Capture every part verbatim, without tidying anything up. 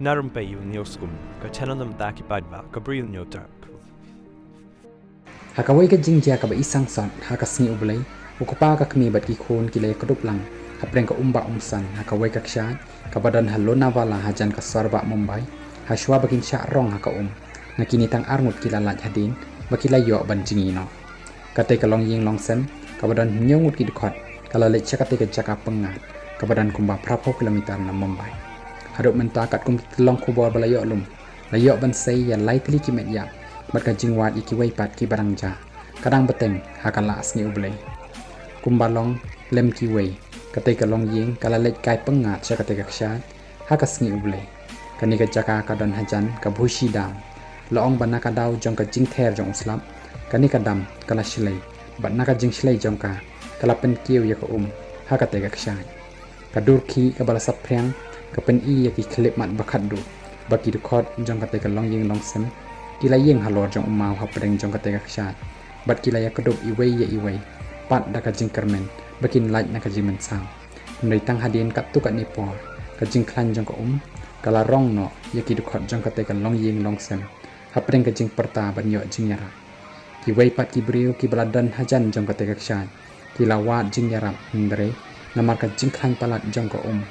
Na Rympei U Hynñiewskum, ka channel na bynta ki paidbah ka Bri U Hynñiewtrep. Ha kawei ka jingjia kaba isangsaut, ha ka sngi U Blei, u kpa, ka kmie bad ki khun ki la ïakdup lang hapdeng ka um bah um san ha kawei ka kshaid kaba don ha Lonavala, hajan ka sor bah Mumbai, hashwa ba kin shah rong ha ka um. Na kine tang arngut ki la lait hadien ba ki la ïoh ban jngi noh. Katei ka longïing longsem kaba don hynñiew ngut ki dkhot ka la leit sha katei ka jaka pyngngad kaba don kumba phraphew kilometer na Mumbai. Haduh mynta, katkum ki tyllong khubor ba la ïoh lum, la ïoh ban sei ïa lai tylli ki met ïap bad ka jingwad ïa kiwei pat kiba dang jia, ka dang bteng ha ka la sngi U Blei. Kumba long lem kiwei, katei ka longïing ka la leit kai pyngngad sha katei ka kshaid ha ka sngi U Blei. Kane ka jaka ka don hajan ka Bushi Dam. La ong ba na ka daw jong ka jingther jong u slap, kane ka dam ka la shlei, bad na ka jingshlei jong ka, ka la pynkiew ïa ka um ha katei ka kshaid. Ka dur khih kaba la saphriang ka pyni ïa ki khyllipmat ba khatduh ba ki dkhot jong katei ka longïing longsem ki la ïeng halor jong u maw hapdeng jong katei ka kshaid, bad ki la ïakdup iwei ïa iwei, pat da ka jingkyrmen ba kin lait na ka jingmynsaw. Hynrei tang hadien katto katne por, ka jingkhlaiñ jong ka um ka la rong noh ïa ki dkhot jong katei ka longïing longsem hapdeng ka jingpyrta ban ïoh jingïarap. Kiwei pat ki briew kiba la don hajan jong katei ka kshaid ki la wad jingïarap, hynrei namar ka jingkhlaiñ palat jong ka um,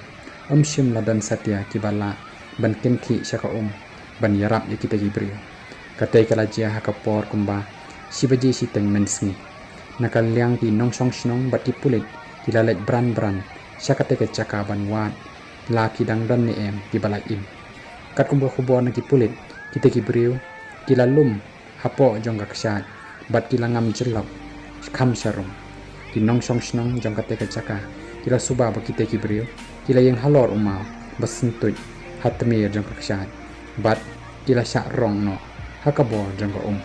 ym shym la don satia kiba lah ban kynkhih sha ka um ban ïarap ïa kitei ki briew. Katei ka la jia ha ka por kumba shi baje shiteng mynsngi. Na ka liang ki nongshong shnong bad ki pulit ki la leit bran bran sha katei ka jaka ban wad la ki dang don ne em kiba la im. Katkum ka khubor na ki pulit, kitei ki briew ki la lum hapoh jong ka kshaid bad ki la ngam jyllop kham sharum. Ki nongshong shnong jong katei ka jaka ki la suba ba kitei ki briew ki la ïeng halor u maw ba syntuid ha tmier jong ka kshaid, bad ki la shah rong noh ha ka bor jong ka um.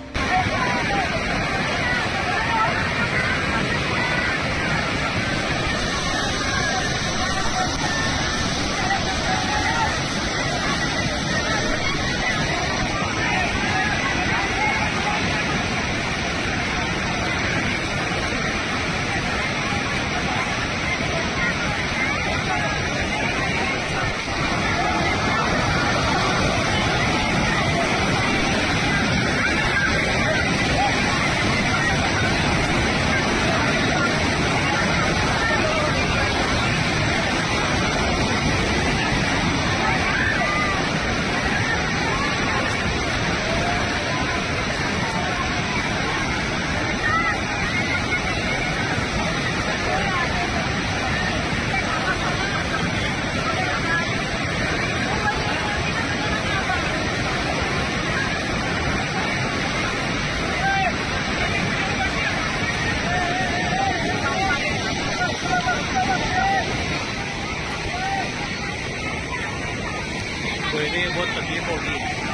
कोई नहीं, बहुत तकलीफ होगी।